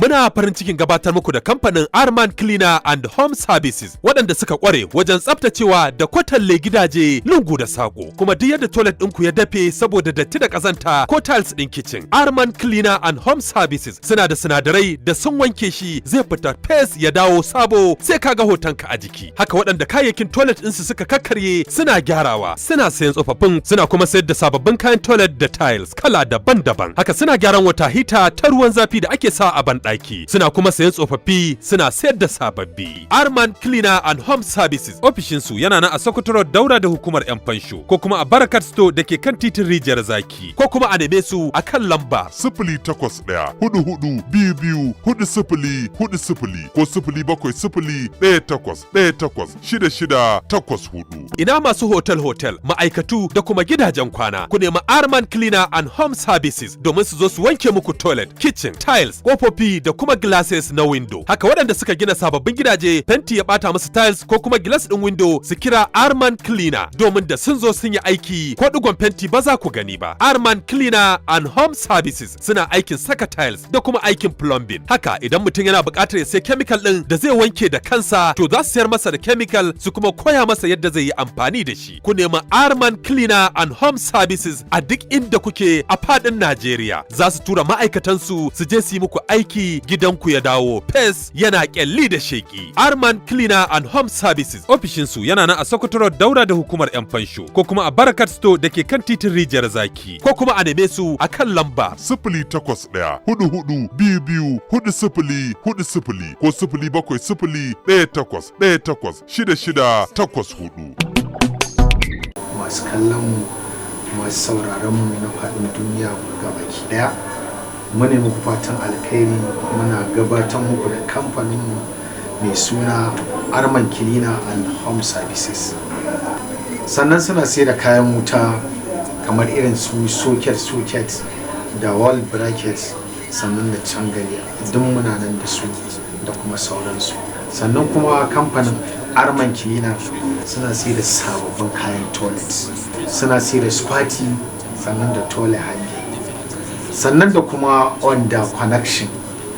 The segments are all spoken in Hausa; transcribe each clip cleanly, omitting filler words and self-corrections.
Muna farin cikin gabatar muku da kamfanin Arman Cleaner and Home Services, waɗanda suka ƙware wajen tsaftacewa da kwatalle gidaje lungu da saƙo. Kuma duk yadda toilet ɗinku ya dafe saboda datti da ƙazanta ko tiles ɗin kitchen, Arman Cleaner and Home Services suna da sinadarai da sun wanke shi zai fita fes ya dawo sabo, sai kaga hotonka a jiki. Haka waɗanda kayayyakin toilet ɗinsu suka kakkarye, suna gyarawa, suna sayan tsofaffin, suna kuma sayar da sababbin kayan toilet da tiles kala daban-daban. Haka suna gyaran water heater ta ruwan zafi da ake sa a banɗaki. Suna kuma sayan tsofaffi, suna sayar da sababbi. Arman Cleaner and Home Services, ofishinsu yana nan a Sokoto Road, daura da hukumar 'yan fansho, ko kuma a Barakat Store da ke kan titin Rijiyar Zaki, ko kuma a neme su a kan lamba 08144224040 ko 07018186684. Ina masu hotel-hotel, ma'aikatu da kuma gidajen kwana, ku nemi Arman Cleaner and Home Services domin su zo su wanke muku toilet, kitchen, tiles, kofofi da kuma glasses na window. Haka waɗanda suka gina sababbin gidaje, fenti ya bata musu tiles ko kuma glass ɗin window, su kira Arman Cleaner domin da sun zo sun yi aiki, ko digon fenti ba za ku gani ba. Arman Cleaner and Home Services suna aikin saka tiles da kuma aikin plumbing. Haka idan mutum yana buƙatar ya sai chemical ɗin da zai wanke da kansa, to za su sayar masa da chemical su kuma koya masa yadda zai yi amfani da shi. Ku nemi Arman Cleaner and Home Services a duk inda kuke a faɗin Najeriya. Za su tura ma'aikatansu su je su yi muku aiki, gidanku ya dawo fes yana kyalli da sheki. Arman Cleaner and Home Services, ofishinsu yana nan a Sokoto Road, daura da hukumar 'yan fansho, ko kuma a Barakat Store da ke kan titin Rijiyar Zaki, ko kuma a neme su a kan lamba 08144224040 ko 07018186684. Masu kallon mu, masu sauraron mu na faɗin duniya gabaki ɗaya, mune muku fatan alkhairi. Muna gabatar muku da kamfaninmu mai suna Arman Cleaner and Home Services. Sannan suna sai da kayan wuta kamar irin su socket socket da wall bracket, sannan da chandelier, duk muna nan da su da kuma sauransu. Sannan kuma kamfanin Arman Cleaner suna sai da sababbin kayan toilet, suna sai da squati, sannan da toilet hanging, sannan da kuma under connection,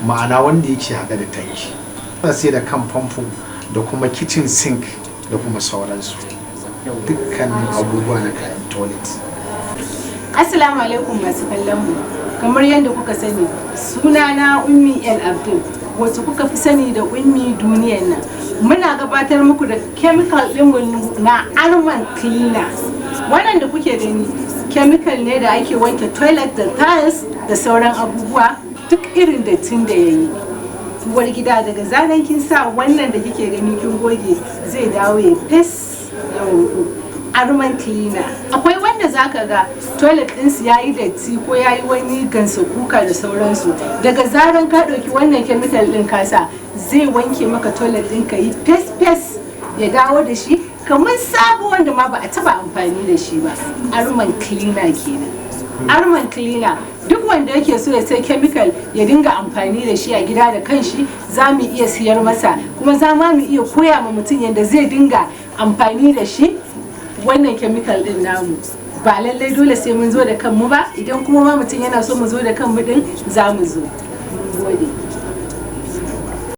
ma'ana wanda yake haɗe da tanki. Suna sai da kan famfo da kuma kitchen sink da kuma sauransu, dukkanin abubuwa na kayan toilet. Assalamu alaikum masu kallon mu. Kamar yadda kuka sani, sunana Ummi El Abdul, wacce kuka fi sani da Ummi Duniyar nan. Muna gabatar muku da chemical ɗinmu na Arman Cleaner. Wannan da kuke gani chemical ne da ake wanke toilet da tiles da sauran abubuwa, duk irin dattin da ya yi. Uwar gida, daga zaran kin sa wannan da kike gani kin goge, zai dawo ya fes ya wanku. Arman Cleaner. Akwai wanda zaka ga toilet ɗinsu ya yi datti ko ya yi wani gansa kuka da sauransu. Daga zaran ka ɗauki wannan chemical ɗin kasa, zai wanke maka toilet ɗin ka yi fes fes, ya dawo da shi kamar sabo wanda ma ba a taba amfani da shi ba. Arman Cleaner kenan. Arman Cleaner, duk wanda yake so ya sai chemical ya dinga amfani da shi a gida da kanshi, za mu iya siyar masa, kuma za ma mu iya koya ma mutum yadda zai dinga amfani da shi wannan chemical din namu. Ba lallai dole sai mun zo da kanmu ba. Idan kuma ma mutum yana so mu zo da kanmu din, za mu zo. Mun gode.